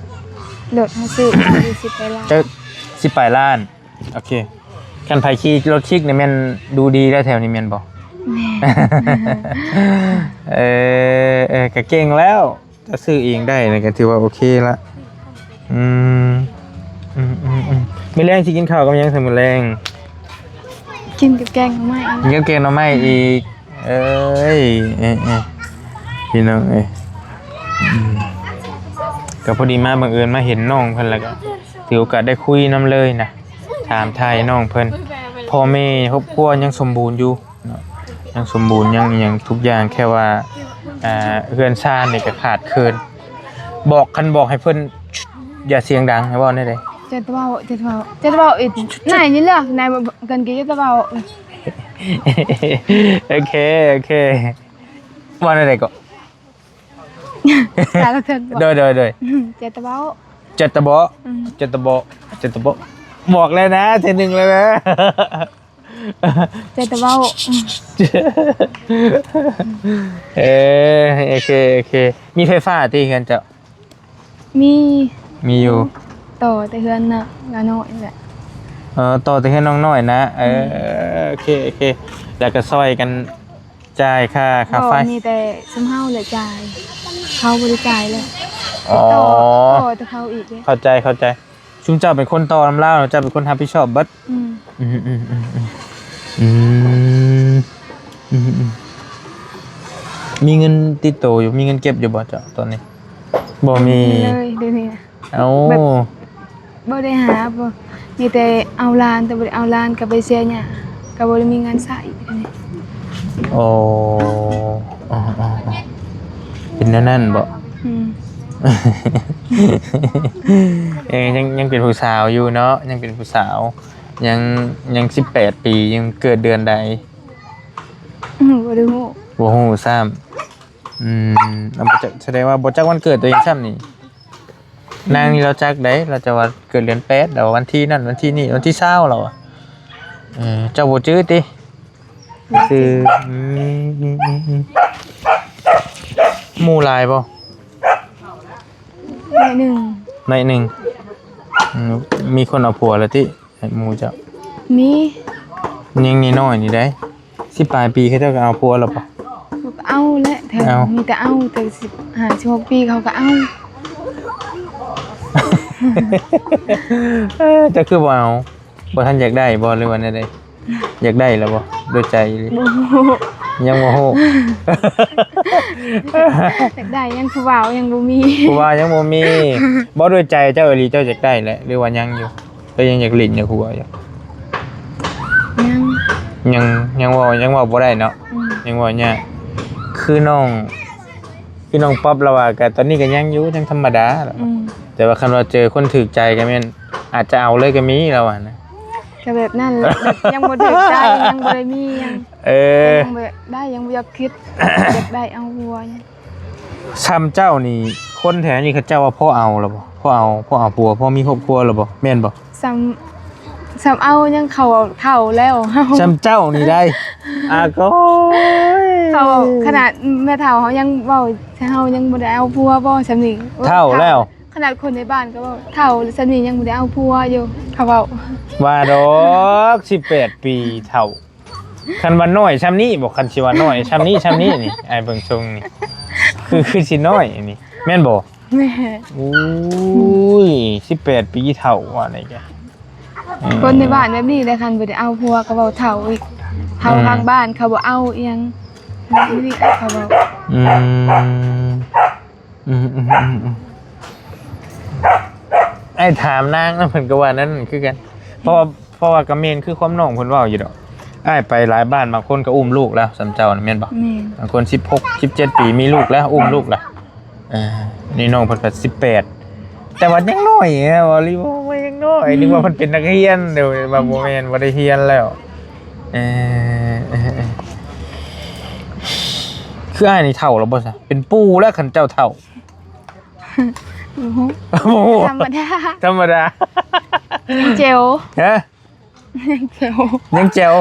ລົດເຮົາຊື້ ສີ່ສິບປາຍລ້ານ ຈັກ ສິບປາຍລ້ານ ໂອເຄ ຄັນໃຜຂີ່ລົດຄີກນີ້ແມ່ນດູດີແລ້ວແຖວນີ້ແມ່ນບໍ່? ແມ່ນ ເອີ ເອີ ກໍເກັ່ງແລ້ວ ຈະຊື້ເອງໄດ້ນີ້ກໍຖືວ່າໂອເຄລະ ອືມ ອືມ ອືມ ອືມ ມື້ແລງຊິກິນເຂົ້າກັບຫຍັງຊະມື້ແລງ? ກິນກັບແກງໜໍ່ໄມ້ ກິນກັບແກງໜໍ່ໄມ້ອີກ ເອີຍ ເອີຍ ເອີຍ ພີ່ນ້ອງເອີຍ ອືມ ກໍພໍດີມາບັງເອີນມາເຫັນນ້ອງເພິ່ນ ແລ້ວກໍຖືໂອກາດໄດ້ຄຸຍນຳເລີຍນະ ຖາມໄຖ່ນ້ອງເພິ່ນ ພໍ່ແມ່ຄອບຄົວຍັງສົມບູນຢູ່ ເນາະ ຍັງສົມບູນ ຍັງອີ່ຫຍັງທຸກຢ່າງ ແຄ່ວ່າ ອ່າ ເຮືອນຊານນີ້ກໍຂາດເຂີນ ບອກ ຄັນບອກໃຫ້ເພິ່ນຢ່າສຽງດັງ ໃຫ້ເວົ້າແນວໃດ? ຈະເວົ້າ ຈະເວົ້າ ຈະເວົ້າອີກ ນາຍນີ້ເລີກ ນາຍບໍ່ກັນ ກໍຈະເວົ້າ ໂອເຄ ໂອເຄ ເວົ້າແນວໃດເກາະ? ສາລະເຖິງ ໂດຍ ໂດຍ ໂດຍ ອືມ ຈະຕະເວົ້າ ຈະຕະເບາະ ອືມ ຈະຕະເບາະ ຈະຕະເບາະ ບອກແລ້ວນະ ເທື່ອໜຶ່ງແລ້ວນະ ຈະຕະເວົ້າ ອືມ ເອີ ໂອເຄ ໂອເຄ ມີໄຟຟ້າຕິເຮືອນເຈົ້າ? ມີ ມີຢູ່ ຕໍ່ແຕ່ເຮືອນນະ ລານ້ອຍແຫຼະ ເອີ ຕໍ່ແຕ່ເຮືອນນ້ອງນ້ອຍນະ ເອີ ອືມ ໂອເຄ ໂອເຄ ແລ້ວກໍຊ່ອຍກັນ ຈ່າຍຄ່າ ຄ່າໄຟ ບໍ່ ມີແຕ່ຊຸມເຮົາແຫຼະຈ່າຍ ເຂົາບໍ່ໄດ້ຈ່າຍເລີຍ ອໍ ຕໍ່ ຕໍ່ແຕ່ເຂົາອີກເດ້ ເຂົ້າໃຈ ເຂົ້າໃຈ ຊຸມເຈົ້າເປັນຄົນຕໍ່ນຳລາວ ເຈົ້າເປັນຄົນຮັບຜິດຊອບເບິດ ອືມ ອືມ ອືມ ອືມ ອືມ ອືມ ອືມ ອືມ ອືມ ອືມ ມີເງິນຕິດໂຕຢູ່ ມີເງິນເກັບຢູ່ບໍ່ເຈົ້າຕອນນີ້? ບໍ່ມີເລີຍດຽວນີ້ນະ. ເອົ້າ ແບບ ບໍ່ໄດ້ຫາ ບໍ່ ມີແຕ່ເອົາຫຼານ ແຕ່ບໍ່ໄດ້ເອົາຫຼານ ກໍໄປເສຍຫຍ້າ ກໍບໍ່ໄດ້ມີເງິນໃຊ້ດຽວນີ້. ໂອ້ ເປັນແນວນັ້ນບໍ? ອືມ ເອີ ຍັງ ຍັງເປັນຜູ້ສາວຢູ່ເນາະ ຍັງເປັນຜູ້ສາວ ຍັງ ຍັງສິບແປດປີ ຍັງເກີດເດືອນໃດ? ອືມ ບໍ່ໄດ້ຮູ້ ບໍ່ຮູ້ຊ້ຳ. ອືມ ເອົາ ບໍ່ຈັກ ສະແດງວ່າບໍ່ຈັກວັນເກີດຕົວເອງຊ້ຳນີ້. ອືມ ນາງນີ້ລາວຈັກໃດ໋ ລາວຈະວ່າເກີດເດືອນແປດ ແລ້ວວັນທີນັ້ນວັນທີນີ້ ວັນທີຊາວລາວອະ. ເອີ ເຈົ້າບໍ່ຈື່ຕິ? ບໍ່ຈື່ ຊື່ ອືມ ໝູ່ຫຼາຍບໍ່? ໜ້ອຍໜຶ່ງ ໜ້ອຍໜຶ່ງ. ອືມ ມີຄົນເອົາຜົວແລ້ວຕິ? ໃຫ້ໝູ່ເຈົ້າ ມີ ຍັງນ້ອຍໆນີ້ໃດ໋ ສິບປາຍປີ ເຂົາເຈົ້າກໍເອົາຜົວແລ້ວບໍ່? ເຂົາກໍເອົາແຫຼະ ແຖວ ເອົາ ມີແຕ່ເອົາ ແຕ່ສິບຫ້າ ສິບຫົກປີ ເຂົາກໍເອົາ. ເອີ ເຈົ້າຄືບໍ່ເອົາ? ບໍ່ທັນຢາກໄດ້ບໍ່ ຫຼືວ່າແນວໃດ? ຢາກໄດ້ແລ້ວບໍ່? ດ້ວຍໃຈອີ່ຫຼີ? ບໍ່ຮູ້ ຍັງບໍ່ຮູ້. ຢາກໄດ້ ຍັງຜູ້ບ່າວຍັງບໍ່ມີ ຜູ້ບ່າວຍັງບໍ່ມີ. ບໍ່ ດ້ວຍໃຈເຈົ້າອີ່ຫຼີ ເຈົ້າຢາກໄດ້ແຫຼະ ຫຼືວ່າຍັງຢູ່? ກໍຍັງຢາກຫຼິ້ນຢາກຫົວຢູ່ ຍັງ ຍັງ ຍັງເວົ້າ ຍັງເວົ້າບໍ່ໄດ້ເນາະ. ອືມ ຍັງເວົ້າຍາກ ຄືນ້ອງ ຄືນ້ອງປັອບລາວວ່າ ກໍຕອນນີ້ກໍຍັງຢູ່ ຍັງທຳມະດາ. ອືມ ແຕ່ວ່າຄັນວ່າເຈີຄົນຖືກໃຈກໍແມ່ນອາດຈະເອົາເລີຍກໍມີລາວວ່ານະ. ກໍແບບນັ້ນແຫຼະ ແບບຍັງບໍ່ຖືກໃຈ ຍັງບໍ່ໄດ້ມີຫຍັງ. ເອີ ຍັງບໍ່ໄດ້ ຍັງບໍ່ຢາກຄິດ ຢາກໄດ້ເອົາຜົວ. ຊ່ຳເຈົ້ານີ້ ຄົນແຖວນີ້ເຂົາເຈົ້າວ່າພໍເອົາແລ້ວບໍ່? ພໍເອົາ ພໍເອົາຜົວ ພໍມີຄອບຄົວແລ້ວບໍ່? ແມ່ນບໍ່? ຊ່ຳ ຊ່ຳເອົາຍັງ ເຂົາເຖົ້າແລ້ວ. ຊ່ຳເຈົ້ານີ້ໄດ໋ ອາໂກຍ ເຂົາ ຂະໜາດແມ່ເຖົ້າເຮົາຍັງເວົ້າ ເຮົາຍັງບໍ່ໄດ້ເອົາຜົວບໍ່ ຊ່ຳນີ້ ເຖົ້າແລ້ວ. ຂະໜາດຄົນໃນບ້ານກໍເວົ້າ ເຖົ້າຊ່ຳນີ້ຍັງບໍ່ໄດ້ເອົາຜົວຢູ່ ເຂົາເວົ້າ. ວ່າດອກ ສິບແປດປີ ເຖົ້າ. ຄັນວ່ານ້ອຍຊ່ຳນີ້ບໍ? ຄັນຊິວ່ານ້ອຍຊ່ຳນີ້ ຊ່ຳນີ້ນີ້ ອ້າຍເບິ່ງຊົງນີ້ ຄື ຄືຊິນ້ອຍນີ້ ແມ່ນບໍ່? ແມ່ນ. ໂອ້ຍ ສິບແປດປີ ເຖົ້າວ່າໄດ້ກະ ເອີ ຄົນໃນບ້ານແບບນີ້ແຫຼະ ຄັນບໍ່ໄດ້ເອົາຜົວກໍເວົ້າເຖົ້າອີກ ເຖົ້າ ອືມ ທາງບ້ານເຂົາບໍ່ເອົາອີ່ຫຍັງ ນີ້ເຂົາເວົ້າ. ອືມ ອືມໆໆໆ ອ້າຍຖາມນາງນະ ເພິ່ນກໍວ່ານັ້ນຄືກັນ ເພາະວ່າ ເພາະວ່າກໍແມ່ນຄືຄວາມນ້ອງເພິ່ນເວົ້າຢູ່ດອກ. ອ້າຍໄປຫຼາຍບ້ານ ບາງຄົນກໍອຸ້ມລູກແລ້ວ ສ່ຳເຈົ້ານະ ແມ່ນບໍ່? ແມ່ນ. ບາງຄົນສິບຫົກ ສິບເຈັດປີ ມີລູກແລ້ວ ອຸ້ມລູກແລ້ວ. ເອີ ນີ້ນ້ອງເພິ່ນກໍສິບແປດ ແຕ່ວ່າຍັງນ້ອຍແຮະ ເວົ້າອີ່ຫຼີວ່າຍັງນ້ອຍ ອືມ ນຶກວ່າເພິ່ນເປັນນັກຮຽນ ແຕ່ວ່າບໍ່ແມ່ນ ບໍ່ໄດ້ຮຽນແລ້ວ. ເອີ ເອີ ເອີ ຄືອ້າຍນີ້ເຖົ້າແລ້ວບໍ່ຊະ? ເປັນປູ່ແລ້ວ ຄັນເຈົ້າເຖົ້າ. ບໍ່ຮູ້ ບໍ່ຮູ້ ທຳມະດາ ທຳມະດາ ຍັງແຈວ. ຮະ? ຍັງແຈວ ຍັງແຈວ.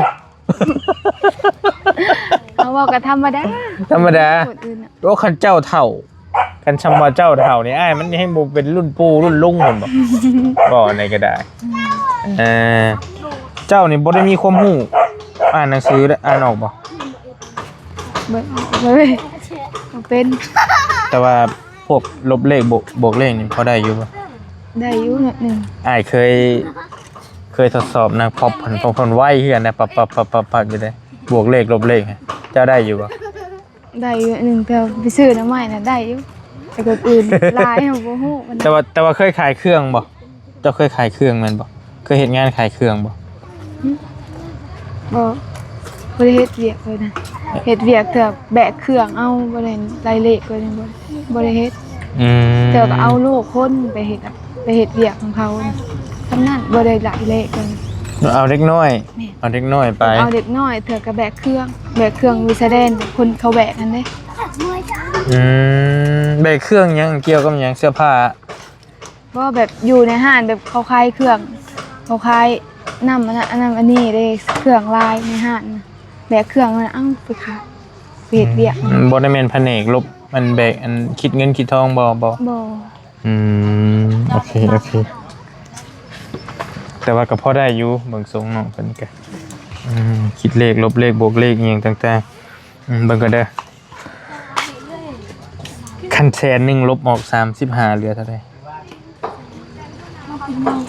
ເຮົາເວົ້າກໍທຳມະດາ ທຳມະດາ. ຄົນອື່ນນະ ໂອ້ ຄັນເຈົ້າເຖົ້າ ຄັນຊ່ຳວ່າເຈົ້າເຖົ້ານີ້ ອ້າຍມັນແຮ່ງບໍ່ເປັນລຸ້ນປູ່ລຸ້ນລຸງພຸ້ນບໍ? ເວົ້າອັນໃດກໍໄດ້. ເອີ ເຈົ້ານີ້ບໍ່ໄດ້ມີຄວາມຮູ້ ອ່ານໜັງສື ອ່ານອອກບໍ່? ເບິ່ງອອກເລີຍ ບໍ່ເປັນ. ແຕ່ວ່າພວກລົບເລກ ບວກ ບວກເລກນີ້ພໍໄດ້ຢູ່ບໍ່? ໄດ້ຢູ່ໜ້ອຍໜຶ່ງ. ອ້າຍເຄີຍ ເຄີຍທົດສອບນາງປັອບ ເພິ່ນ ເພິ່ນໄວຄືກັນນະ ປັບໆໆໆຢູ່ເດ້ ບວກເລກລົບເລກ. ເຈົ້າໄດ້ຢູ່ບໍ່? ໄດ້ຢູ່ໜຶ່ງ ແຕ່ໄປຊື້ໜໍ່ໄມ້ນະໄດ້ຢູ່ ແຕ່ຄົນອື່ນຫຼາຍເຮົາບໍ່ຮູ້ປານໃດ. ແຕ່ວ່າ ແຕ່ວ່າເຄີຍຂາຍເຄື່ອງບໍ່? ເຈົ້າເຄີຍຂາຍເຄື່ອງແມ່ນບໍ່? ເຄີຍເຮັດງານຂາຍເຄື່ອງບໍ່? ຫຶ? ບໍ່ ບໍ່ໄດ້ເຮັດວຽກເລີຍນະ. ເຮັດວຽກເທື່ອແບກເຄື່ອງເອົາ ບໍ່ໄດ້ໄລ່ເລກເລີຍ ບໍ່ ບໍ່ໄດ້ເຮັດ. ອືມ ເທື່ອກໍເອົາລູກຄົນໄປເຮັດ ໄປເຮັດວຽກຂອງເຂົາ ສ່ຳນັ້ນ ບໍ່ໄດ້ໄລ່ເລກເລີຍ. ເອົາເດັກນ້ອຍ ແມ່ນ ເອົາເດັກນ້ອຍໄປ ເອົາເດັກນ້ອຍ ເທື່ອກໍແບກເຄື່ອງ ແບກເຄື່ອງຢູ່ຊາຍແດນ ຄົນເຂົາແບກຫັ້ນເດ້. ອືມ ແບກເຄື່ອງຫຍັງ? ກ່ຽວກັບຫຍັງ? ເສື້ອຜ້າ? ບໍ່ ແບບຢູ່ໃນຮ້ານ ແບບເຂົາຂາຍເຄື່ອງ ເຂົາຂາຍນ້ຳອັນນັ້ນ ອັນນັ້ນອັນນີ້ເດ້ ເຄື່ອງຫຼາຍໃນຮ້ານນະ ແບກເຄື່ອງນັ້ນ ເອົາໄປຂາຍ ໄປເຮັດວຽກ. ອືມ ບໍ່ໄດ້ແມ່ນພະແນກລົບ ອັນແບກ ອັນຄິດເງິນຄິດທອງບໍ່? ບໍ່ ບໍ່. ອືມ ໂອເຄ ໂອເຄ ແຕ່ວ່າກໍພໍໄດ້ຢູ່ ເບິ່ງຊົງນ້ອງເພິ່ນກະ ອືມ ຄິດເລກ ລົບເລກ ບວກເລກ ອີ່ຫຍັງຕ່າງໆ. ອືມ ເບິ່ງກ່ອນເດີ ຄັນແສນໜຶ່ງລົບອອກສາມສິບຫ້າ ເຫຼືອເທົ່າໃດ?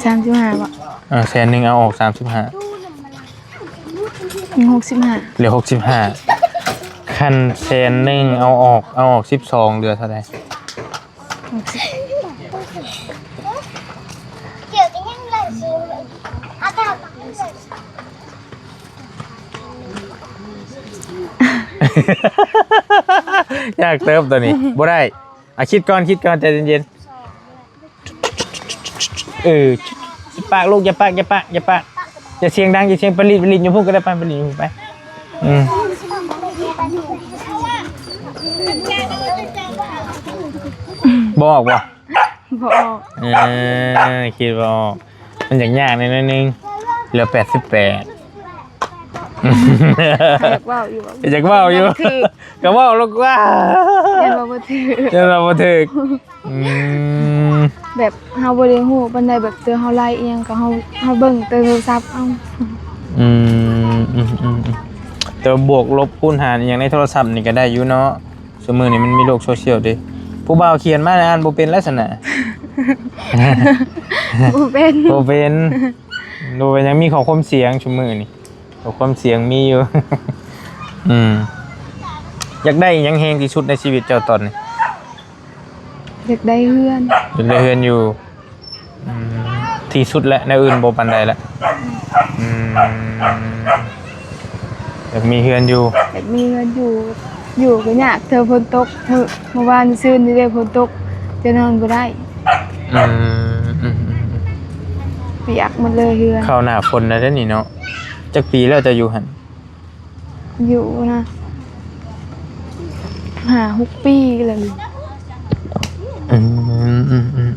ສາມສິບຫ້າບໍ? ເອີ ແສນໜຶ່ງເອົາອອກສາມສິບຫ້າ ຍັງຫົກສິບຫ້າ ເຫຼືອຫົກສິບຫ້າ. ຂ ຫັ້ນແສນໜຶ່ງ ເອົາອອກ ເອົາອອກສິບສອງ ເຫຼືອເທົ່າໃດ? ຍາກເຕີບໂຕນີ້ ບໍ່ໄດ້. ອ່ະ ຄິດກ່ອນ ຄິດກ່ອນ ໃຈເຢັນໆ. ເອີ ປາກລູກ ຢ່າປາກ ຢ່າປາກ ຢ່າປາກ ຢ່າສຽງດັງ ຢ່າສຽງ ໄປຫຼິ້ນ ໄປຫຼິ້ນຢູ່ພຸ້ນກໍໄດ້ ໄປ ໄປຫຼິ້ນຢູ່ພຸ້ນໄປ. ອືມ ບໍ່ອອກບໍ່? ບໍ່ອອກ. ເອີ ຄິດບໍ່ອອກ ມັນຍາກໆ ໜ້ອຍໜຶ່ງ ເຫຼືອແປດສິບແປດ. ຢາກເວົ້າຢູ່ ຢາກເວົ້າຢູ່ ບໍ່ຖືກ ກໍເວົ້າລົງວ່າ ຢ້ານວ່າບໍ່ຖືກ ຢ້ານວ່າບໍ່ຖືກ. ອືມ ແບບເຮົາບໍ່ໄດ້ຮູ້ປານໃດ ແບບເທື່ອເຮົາໄລ່ອີ່ຫຍັງກໍເຮົາ ເຮົາເບິ່ງແຕ່ໂທລະສັບເອົາ. ອືມ ອືມ ອືມ ອືມ ແຕ່ວ່າບວກລົບຄູນຫານອີ່ຫຍັງໃນໂທລະສັບນີ້ກໍໄດ້ຢູ່ເນາະ. ຊຸມື້ນີ້ມັນມີໂລກໂຊຊຽວເດ້ ຜູ້ບ່າວຂຽນມາອ່ານບໍ່ເປັນແລ້ວຊັ້ນນະ. ບໍ່ເປັນ ບໍ່ເປັນ ບໍ່ເປັນຫຍັງ ມີຂໍ້ຄວາມສຽງຊຸມື້ນີ້ ຂໍ້ຄວາມສຽງມີຢູ່. ອືມ ຢາກໄດ້ຫຍັງແຮງທີ່ສຸດໃນຊີວິດເຈົ້າຕອນນີ້? ຢາກໄດ້ເຮືອນ ຢາກໄດ້ເຮືອນຢູ່. ອືມ ທີ່ສຸດແຫຼະ ແນວອື່ນບໍ່ປານໃດລະ. ອືມ ຢາກມີເຮືອນຢູ່ ຢາກມີເຮືອນຢູ່ ຢູ່ກໍຍາກ ເທື່ອຝົນຕົກ ມື້ ມື້ວານຊືນນີ້ເດ້ຝົນຕົກ ຈະນອນບໍ່ໄດ້. ອືມ ອືມ ອືມ ອືມ ປຽກໝົດເລີຍເຮືອນ. ເຂົ້າໜ້າຝົນແລ້ວເດ້ນີ້ເນາະ. ຈັກປີແລ້ວເຈົ້າຢູ່ຫັ້ນ? ຢູ່ນະ ຫ້າຫົກປີແລ້ວ. ອືມ ອືມ ອືມ ອືມ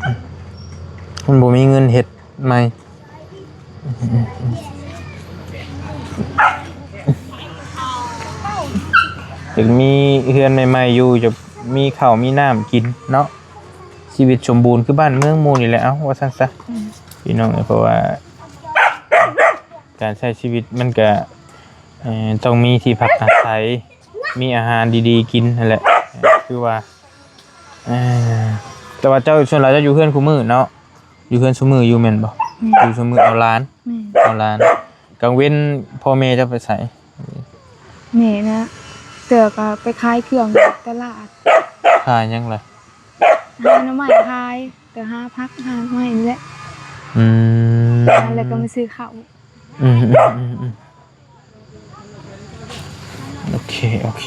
ມັນບໍ່ມີເງິນເຮັດໃໝ່. ຢາກມີເຮືອນໃໝ່ໆຢູ່ ຢາກມີເຂົ້າມີນ້ຳກິນເນາະ ຊີວິດສົມບູນຄືບ້ານເມືອງໝູ່ນີ້ແຫຼະ. ເອົ້າ ວ່າຊັ້ນຊະ ອືມ ພີ່ນ້ອງເອີຍ ເພາະວ່າການໃຊ້ຊີວິດມັນກະ ເອີ ຕ້ອງມີທີ່ພັກອາໄສ ມີອາຫານດີໆກິນຫັ້ນແຫຼະ ຄືວ່າ ເອີ ແຕ່ວ່າເຈົ້າ ສ່ວນຫຼາຍເຈົ້າຢູ່ເຮືອນຄູ່ມື້ເນາະ? ຢູ່ເຮືອນຊຸມື້ຢູ່ແມ່ນບໍ່? ແມ່ນ. ຢູ່ຊຸມື້ເອົາຫຼານ ແມ່ນ ເອົາຫຼານ. ກາງເວັນພໍ່ແມ່ເຈົ້າໄປໃສ? ແມ່ນະ ເທື່ອກໍໄປຂາຍເຄື່ອງຕະຫຼາດ. ຂາຍຫຍັງລະ? ຫາໜໍ່ໄມ້ຂາຍ ແຕ່ຫາຜັກຫາໜໍ່ໄມ້ນີ້ແຫຼະ. ອືມ ແລ້ວກໍມາຊື້ເຂົ້າ. ອືມ ອືມ ອືມ ອືມ ໂອເຄ ໂອເຄ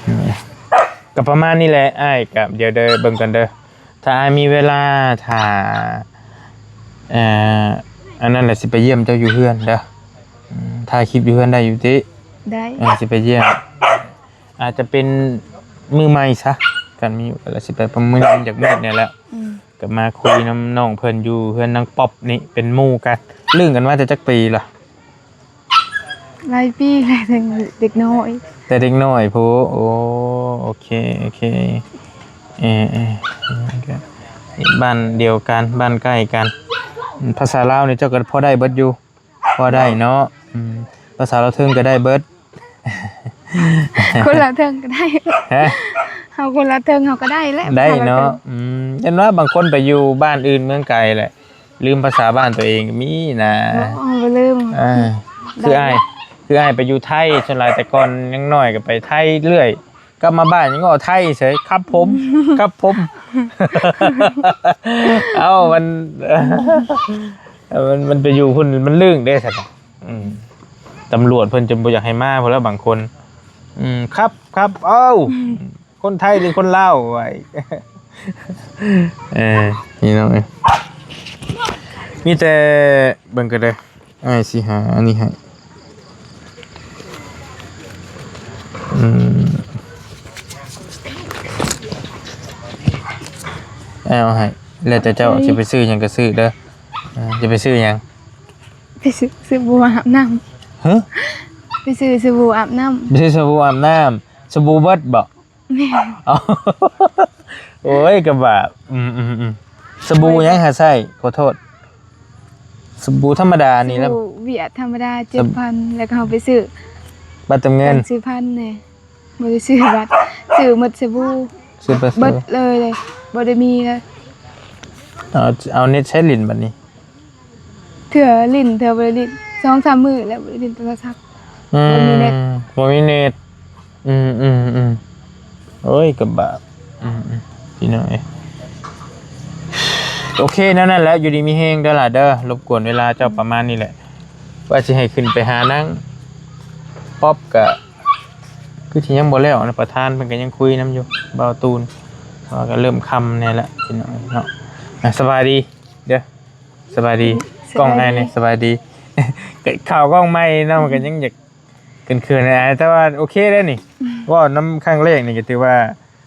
ອືມ ກໍປະມານນີ້ແຫຼະ ອ້າຍກໍດຽວເດີ ເບິ່ງກ່ອນເດີ ຖ້າອ້າຍມີເວລາ ຖ້າ ເອີ ອັນນັ້ນແຫຼະ ຊິໄປຢ້ຽມເຈົ້າຢູ່ເຮືອນເດີ. ອືມ ຖ່າຍຄລິບຢູ່ເຮືອນໄດ້ຢູ່ຕິ? ໄດ້ ເອີ ຊິໄປຢ້ຽມ. ອາດຈະເປັນມື້ໃໝ່ຊະ ຄັນມີໂອກາດລະຊິໄປ ເພາະມື້ນີ້ມັນຢາກມືດແດ່ແລ້ວ. ອືມ ກໍມາຄຸຍນຳນ້ອງເພິ່ນຢູ່ເຮືອນນາງປັອບນີ້ ເປັນໝູ່ກັນ. ລຶ້ງກັນມາແຕ່ຈັກປີລະ? ຫຼາຍປີແລ້ວ ແຕ່ເດັກນ້ອຍ ແຕ່ເດັກນ້ອຍພຸ້ນ. ໂອ້ ໂອເຄ ໂອເຄ ເອີ ເອີ ບ້ານດຽວກັນ ບ້ານໃກ້ກັນ. ພາສາລາວນີ້ເຈົ້າກໍພໍໄດ້ເບິດຢູ່? ພໍໄດ້ເນາະ. ອືມ ພາສາລາວເທິງກໍໄດ້ເບິດ. ຄົນລາວເທິງກໍໄດ້. ຮະ? ເຮົາຄົນລາວເທິງເຮົາກໍໄດ້ແຫຼະ ໄດ້ເນາະ. ພາສາລາວເທິງ. ອືມ ເຫັນວ່າບາງຄົນໄປຢູ່ບ້ານອື່ນເມືອງໄກແຫຼະ ລືມພາສາບ້ານຕົວເອງກໍມີນະ. ບໍ່ ບໍ່ລືມ. ອ່າ ຄືອ້າຍ ຄືອ້າຍໄປຢູ່ໄທ ສ່ວນຫຼາຍແຕ່ກ່ອນຍັງນ້ອຍກໍໄປໄທເລື້ອຍ. ກັບມາບ້ານຍັງເວົ້າໄທເສີຍ ຄັບຜົມ ຄັບຜົມ. ເອົ້າ ມັນ ມັນ ມັນໄປຢູ່ພຸ້ນມັນລຶ້ງເດ້ຊັ້ນນະ. ອືມ ຕຳຫຼວດເພິ່ນຈົນບໍ່ຢາກໃຫ້ມາພຸ້ນແລ້ວບາງຄົນ. ອືມ ຄັບ ຄັບ ເອົ້າ ອືມ ຄົນໄທຫຼືຄົນລາວ ໄວ້. ເອີ ພີ່ນ້ອງເອີຍ ມີແຕ່ເບິ່ງກັນເດີ. ອ້າຍຊິຫາອັນນີ້ໃຫ້. ອືມ ເອົາໃຫ້ ແລ້ວແຕ່ເຈົ້າ ເອີຍ ຊິໄປຊື້ຫຍັງກໍຊື້ເດີ. ເອີ ຈະໄປຊື້ຫຍັງ? ໄປຊື້ ສະບູອາບນ້ຳ. ຮະ? ໄປຊື້ສະບູອາບນ້ຳ. ໄປຊື້ສະບູອາບນ້ຳ. ສະບູເບິດບໍ່? ແມ່ນ. ໂອ້ຍ ກະບາບ. ອືມໆໆ ສະບູຫຍັງຫາໃຊ້? ຂໍໂທດ ສະບູທຳມະດານີ້ແຫຼະ. ສະບູຫວຽດທຳມະດາ ສະ ເຈັດພັນ ແລ້ວກໍເຮົາໄປຊື້ບັດເຕີມເງິນ ສີ່ພັນແດ່. ບໍ່ໄດ້ຊື້ບັດ ຊື້ໝົດສະບູ ຊື້ບັດສະ ເບິດເລີຍ ບໍ່ໄດ້ມີເລີຍ. ເອົາ ເອົາເນັດໃຊ້ຫຼິ້ນບັດນີ້. ເທື່ອຫຼິ້ນ ເທື່ອບໍ່ໄດ້ຫຼິ້ນ ສອງສາມມື້ແລ້ວບໍ່ໄດ້ຫຼິ້ນໂທລະສັບ. ອືມ ບໍ່ມີເນັດ ບໍ່ມີເນັດ. ອືມໆໆ ໂອ້ຍ ກະບາບ ອືມໆ ພີ່ນ້ອງເອີຍ ໂອເຄ ແນວນັ້ນແຫຼະ ຢູ່ດີມີແຮງເດີຫຼ້າເດີ ລົບກວນເວລາເຈົ້າປະມານນີ້ແຫຼະ ວ່າຊິໃຫ້ຂຶ້ນໄປຫານາງປັອບ ກະຄືຊິຍັງບໍ່ແລ້ວນະ ປະທານເພິ່ນກະຍັງຄຸຍນຳຢູ່ ບ່າວຕູນ ເພາະວ່າກະເລີ່ມຄ່ຳແດ່ລະ ພີ່ນ້ອງເນາະ ອ່ະ ສະບາຍດີເດີ ສະບາຍດີ ສະບາຍດີ ກ້ອງອ້າຍແດ່ ສະບາຍດີ ເຂົ້າກ້ອງໃໝ່ເນາະ ມັນກະຍັງຢາກ ເຂີນໆ ອາຍໆ ແຕ່ວ່າໂອເຄເດ້ນີ້ ເວົ້ານຳຄັ້ງແລກນີ້ກະຖືວ່າ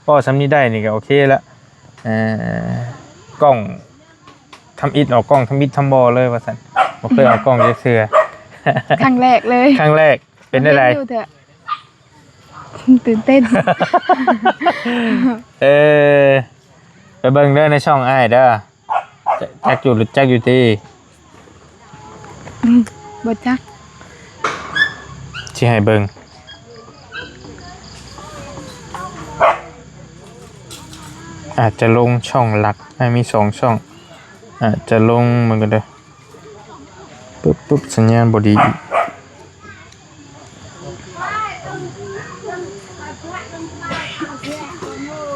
ເວົ້າສ່ຳນີ້ໄດ້ນີ້ກະໂອເຄລະ ເອີ ກ້ອງທຳອິດ ອອກກ້ອງທຳອິດທຳບໍ່ເລີຍວ່າຊັ້ນ ບໍ່ເຄີຍອອກກ້ອງຈັກເທື່ອ ຄັ້ງແລກເລີຍ ຄັ້ງແລກ ເປັນແນວໃດ? ຕື່ນເຕັ້ນ ເອີ ໄປເບິ່ງເດີໃນຊ່ອງອ້າຍເດີ. ຈັກຢູ່ ຮູ້ຈັກຢູ່ຕິ? ອືມ ບໍ່ຈັກ ຊິໃຫ້ເບິ່ງ ອາດຈະລົງຊ່ອງຫຼັກ ອ້າຍມີສອງຊ່ອງ ອາດຈະລົງເບິ່ງກ່ອນເດີ ປຶບໆ ສັນຍານບໍ່ດີອີກ.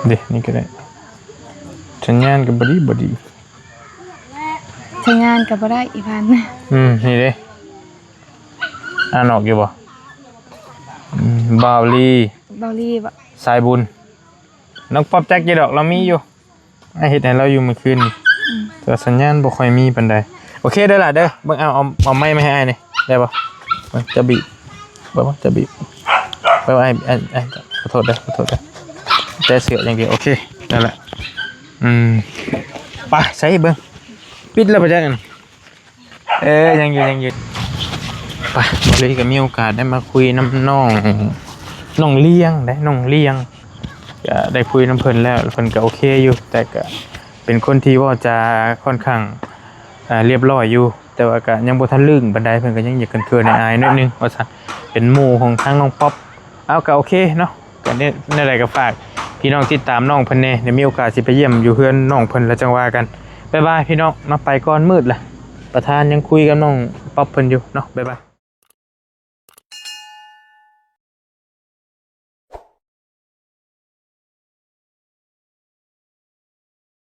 ເດ້ ນີ້ກະໄດ້ ສັນຍານກະບໍ່ດີ ບໍ່ດີ ສັນຍານກະບໍ່ໄດ້ອີກພັນ ອືມ ນີ້ເດ້ ອ່ານອອກຢູ່ບໍ່? ອືມ ບ່າວລີ ບ່າວລີບໍ? ສາຍບຸນ ນ້ອງປັອບຈັກຢູ່ດອກ ລາວມີຢູ່. ອ້າຍເຮັດໃຫ້ລາວຢູ່ມື້ຄືນນີ້ ອືມ ແຕ່ວ່າສັນຍານບໍ່ຄ່ອຍມີປານໃດ. ໂອເຄເດີຫຼ້າເດີ ເບິ່ງເອົາ ເອົາ ເອົາໄມ້ມາໃຫ້ອ້າຍແດ່ ໄດ້ບໍ່? ເບິ່ງ ຈະບີບ ເບິ່ງ ຈະບີບ ເບິ່ງ ອ້າຍ ອ້າຍ ອ້າຍ ຂໍໂທດເດີ ຂໍໂທດເດີ ແຕະເສື້ອຢ່າງດຽວ. ໂອເຄ ໄດ້ລະ ອືມ ໄປ ໃສ່ເບິ່ງ ປິດແລ້ວບໍ່ຈັກ ເອີ ຍັງຢູ່ ຍັງຢູ່ ໄປ ມື້ນີ້ກະມີໂອກາດໄດ້ມາຄຸຍນຳນ້ອງ ນ້ອງລ້ຽງເດ້ ນ້ອງລ້ຽງ ກະໄດ້ຄຸຍນຳເພິ່ນແລ້ວ ເພິ່ນກະໂອເຄຢູ່ ແຕ່ກະເປັນຄົນທີ່ເວົ້າຈາຂ້ອນຂ້າງ ອ່າ ລຽບລ້ອຍຢູ່ ແຕ່ວ່າກະຍັງບໍ່ທັນລຶ້ງປານໃດ ເພິ່ນກະຍັງຢາກເຂີນໆ ອາຍໆ ໜ້ອຍໜຶ່ງວ່າຊັ້ນ ເປັນໝູ່ຂອງທາງນ້ອງປັອບ. ເອົາ ກະໂອເຄເນາະ ກະແນວໃດກະຝາກພີ່ນ້ອງຕິດຕາມນ້ອງເພິ່ນແດ່ ດຽວມີໂອກາດຊິໄປຢ້ຽມຢູ່ເຮືອນນ້ອງເພິ່ນລະຈັ່ງວ່າກັນ. ບາຍບາຍພີ່ນ້ອງ ມາ ໄປກ່ອນ ມືດລະ ປະທານຍັງຄຸຍກັບນ້ອງປັອບເພິ່ນຢູ່ເນາະ ບາຍບາຍ.